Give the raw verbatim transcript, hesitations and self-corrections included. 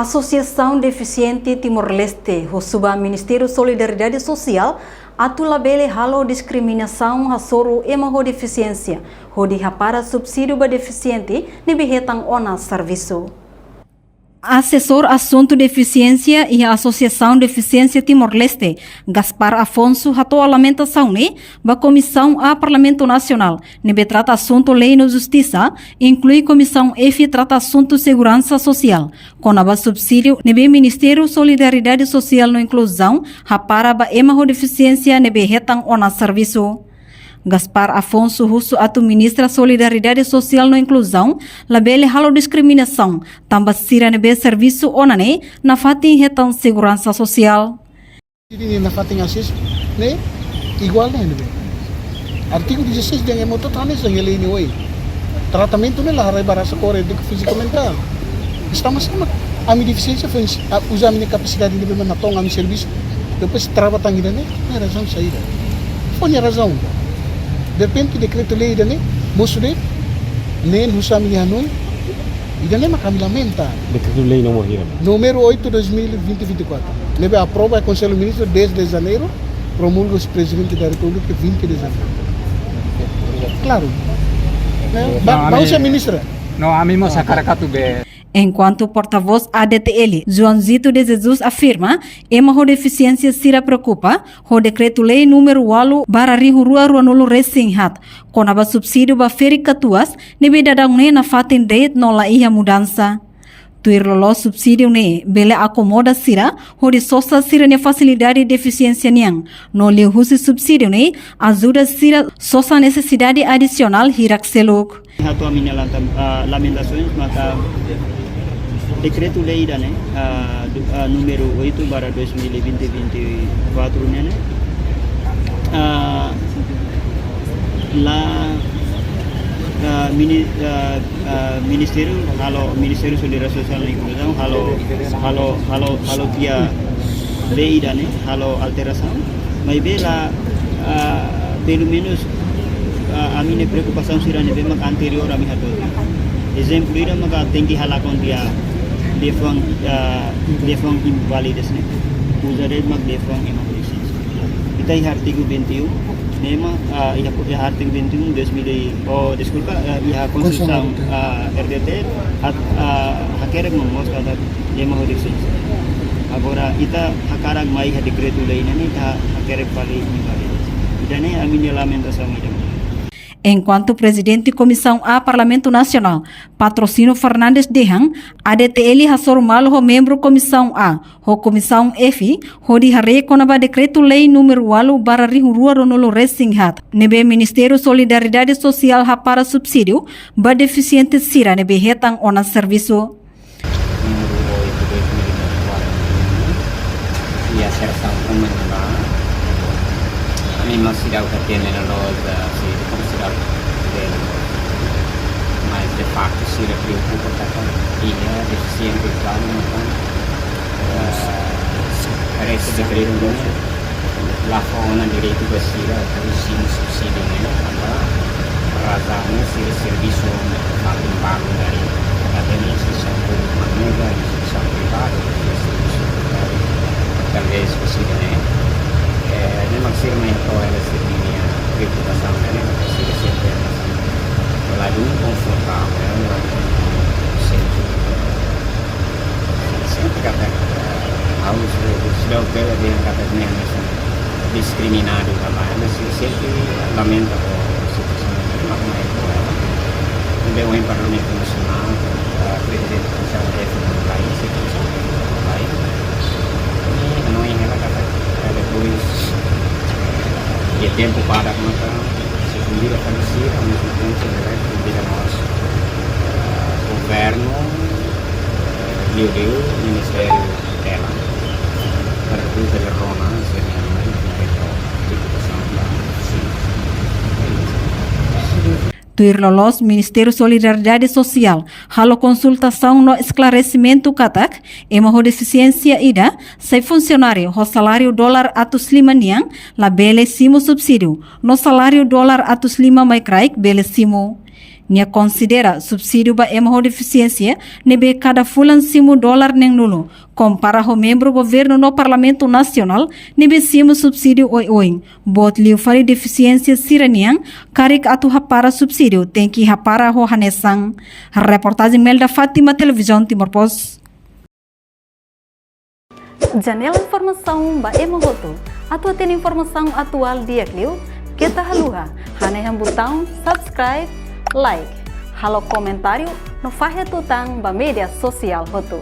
Asosiasaun Defisiente Timor-Leste husu ba Ministériu Solidariedade Sosiál atu labele halo diskriminasaun hasoru ema ho defisiénsia, hodi hapara subsídiu ba defisiente ne'ebé hetan ona servisu. Asesór Asuntu Defisiénsia iha Asosiasaun Defisiénsia Timor-Leste, Gaspar Afonso, hato'o lamentasaun ne'e ba Komisaun A Parlamentu Nasionál ne'ebé trata asuntu lei no justisa, inklui Komisaun F trata asuntu seguransa sosiál, kona-ba subsídiu ne'ebé Ministériu Solidariedade Sosiál no Inkluzaun hapara ba ema ho defisiénsia ne'ebé hetan ona servisu. Gaspar Afonso husu atu Ministra Solidariedade Sosiál no Inkluzaun labele halo diskriminasaun, tanba sira ne'ebé servisu ona ne'e nafatin hetan seguransa sosiál. Sira-ne'e nafatin asesu ne'e iguál ne'e, ne'ebé artigu dezasseis dehan ema hotu hanesan iha lei ne'e oin. Tratamentu ne'e la haree ba rasa kór, eduka fíziku, mentál. Sama-sama. Ami defisiénsia foin, ah, uza ami-nia kapasidade ne'ebé mak natoon ami servisu. Depois trava tan ida-ne'e, ne'e razaun saida? Fó nia razaun. Derrepente dekretu-lei ida-ne'e mosu de'it, ne'e husu ami-nia hanoin. Ida-ne'e mak ami lamenta. Dekretu-lei númeru hira? Número oito, dois mil e vinte, vinte e quatro. Ne'ebé aprova iha Konsellu Ministru dez de Janeiro, promulga husi Prezidente da Repúblika vinte de Janeiro. Klaru. Ne'e? Ba-, no, ba ami, husi ministra. No, ami mós hakarak atu be. Enkuantu portavós A D T L, Joãozito de Jesus afirma, ema ho defisiénsia sira preokupa ho dekretu-lei númeru ualu barra rihun rua ruanulu resin haat, kona-ba subsídiu ba ferik katuas, ne'ebé daudaun ne'e nafatin de'it no la iha mudansa. Tuir loloos subsídiu ne'e bele akomoda sira hodi sosa sira-nia fasilidade defisiénsia nian, no liuhusi subsídiu ne'e ajuda sira sosa nesesidade adisionál hirak seluk. Hato'o ami-nia lanta-, ah, lamentasaun maka dekretu-lei ida-ne'e, ah, du-, ah, número oito barra dois mil e vinte, vinte e quatro ne'e, ne'e, ah, la, ah, mini-, ah, ah, Ministériu, halo Ministériu Solidariedade Sosiál no Inkluzaun, halo, halo, halo, halo tiha lei ida-ne'e, halo alterasaun. Maibé la, ah, pelumenus, ah, ami-nia preokupasaun sira ne'ebé mak anteriór ami hato'o. Ezemplu ida maka tenke halakon tiha liafuan, ah, liafuan invalidus ne'e. Uza de'it mak liafuan ema ho defisiénsia. Ita iha artigu vinte e um, ne'e mak, ah, iha, iha artigu vinte e um, dois mil e, oh, deskulpa, ah, iha Konstituisaun, Konstituisaun, ah, R D T L, hat-, ah, hakerek no mós katak ema ho defisiénsia. Agora, ita hakarak mai iha dekretu-lei ne'e, ita hakerek fali invalidus. Ida-ne'e ami-nia lamentasaun ida. Enkuantu Prezidente Komisaun A Parlamentu Nasionál, Patrocínio Fernandes dehan, A D T L hasoru malu ho membru Komisaun A ho Komisaun F, hodi haree kona-ba dekretu-lei númeru ualu barra rihun rua ruanulu resin haat, ne'ebé Ministériu Solidariedade Sosiál hapara subsídiu ba defisiente sira ne'ebé hetan ona servisu. Número oito, dois mil e vinte e quatro, iha sessão comunidade, ami mós seidauk hatene loloos, ah, se konsidera dele, mas de facto sira preokupa katak iha defisiente visuál, entaun, ah, parese dekretu ne'e la fó ona direitu ba sira atu simu subsídiu ne'e, tanba razaun ne'e sira servisu ne'e fatin balu dari, tanba ne'e instituisaun públika mak nega, instituisaun privadu, sira servisu dari, talvés subsídiu ne'e. Eh, ne'e mak sira mai hato'o hela sira-nia preokupasaun ne'e, sira sente ladún konfortavel, ladún sente sente katak, eh, ha'u seidauk bele dehan katak ne'e hanesan diskriminadu tanba ne'e, sira sente lamenta ho situasaun ne'e, mak mai ho ela. Ne'ebé ohin Parlamentu Nasionál, eh, Prezidente Komisaun F no lai, se Komisaun F no lai. I hanoin hela katak, eh, depois, eh, iha tempu badak maka sei konvida fali sira, ao mesmo tempo, sei konvida mós, eh, governu, eh, liuliu Ministériu Tutela, para atu bele rona sira-nia análise, sira-nia preokupasaun ba, sin. Tuir loloos, Ministériu Solidariedade Sosiál halo konsultasaun no esklaresimentu katak ema ho defisiénsia ida sai funsionáriu ho saláriu dolar atus lima nian labele simu subsídiu, no saláriu dolar atus lima mai kraik bele simu. Nia konsidera subsídiu ba ema ho defisiénsia ne'ebé kada fulan simu dolar neen-nulu, kompara ho membru governu no Parlamentu Nasionál ne'ebé simu subsídiu oioin. Boot liu fali defisiénsia sira-nian, karik atu hapara subsídiu tenke hapara ho hanesan. Reportajen Melda Fátima, Televizaun Timor Post. Janela informasaun ba ema hotu. Atu hatene informasaun atuál di'ak liu, keta haluha hanehan butaun subscribe, like, halo komentáriu no fahe tutan ba média sosiál hotu.